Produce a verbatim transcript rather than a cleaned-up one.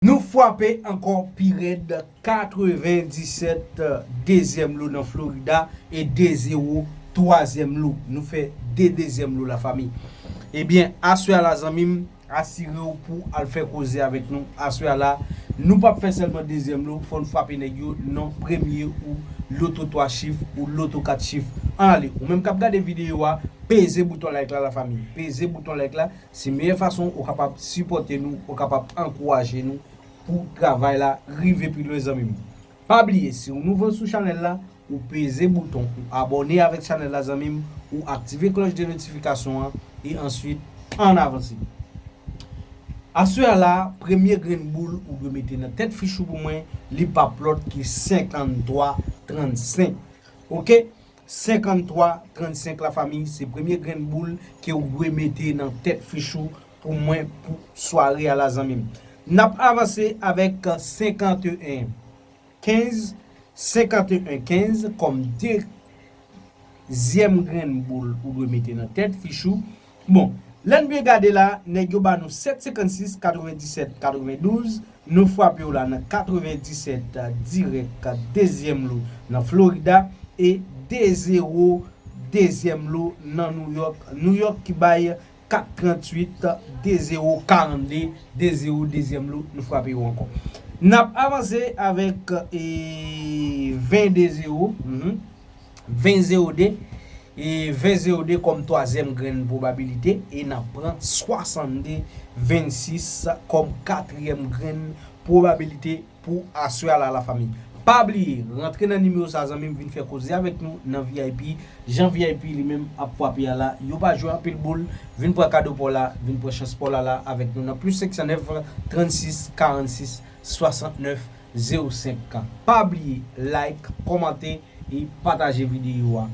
Nou frape ankò pi rèd, katrevenndisèt dezyèm lo nan Florida e de zewo twazyèm lo. Nou fè de dezyèm lo, lafanmi. Ebyen, aswè a la, zanmi m, asire w pou al fè koze avèk nou. Aswè a la, nou p ap fè sèlman dezyèm lo, fò n frape nèg yo nan premye ou loto twa chif ou loto kat chif. Ann ale, ou menm k ap gade videyo a, peze bouton like la, lafanmi. Peze bouton like la. Se meyè fason ou kapab sipòte nou, ou kapab ankouraje nou pou travay la rive pi lwen, zanmi m. Pa bliye, si w nouvo sou chanèl la, ou peze bouton ou abòne avèk chanèl la, zanmi m, ou aktive klòch de notifikasyon an, e answit, ann avanse. Aswè a la, premye grenn boul ou dwe mete nan tèt fich ou pou mwen, li p ap lòt ke senkanntwa trannsenk. Oke? Senkanntwa trannsenk, lafanmi, se premye grenn boul ke w dwe mete nan tèt fich ou pou mwen pou sware a la, zanmi m. N ap avanse avèk senkanteyen kenz, senkanteyen kenz kòm dezyèm grenn boul ou dwe mete nan tèt fich ou. Bon, lè n byen gade la, nèg yo ba nou sèt senkannsis, katrevendisèt, katrevendouz, nou frape yo la nan katrevendisèt dirèk, dezyèm lo nan Florida, e de zewo dezyèm lo nan New York. New York ki bay kat tranntuit, de zewo karannde, de zewo dezyèm lo, nou frape yo ankò. N ap avanse avèk, e, ven de zewo, mhm, ven zewo de, e ven zewo de kòm twazyèm grenn pwobabilite, e n ap pran swasannde vennsis kòm katriyèm grenn pwobabilite pou aswè a la, lafanmi. Pa bliye, rantre nan nimewo sa, zanmi m, vin fè koze avèk nou nan V I P. Jan V I P li menm ap frape a la, yo pa jwe anpil boul. Vin pran kado pa w la, vin pran chans pa w la, la avèk nou nan plis senk san nèf, trannsis, karannsis, swasantnèf, zewo senk. Pa bliye like, kòmante e pataje videyo a.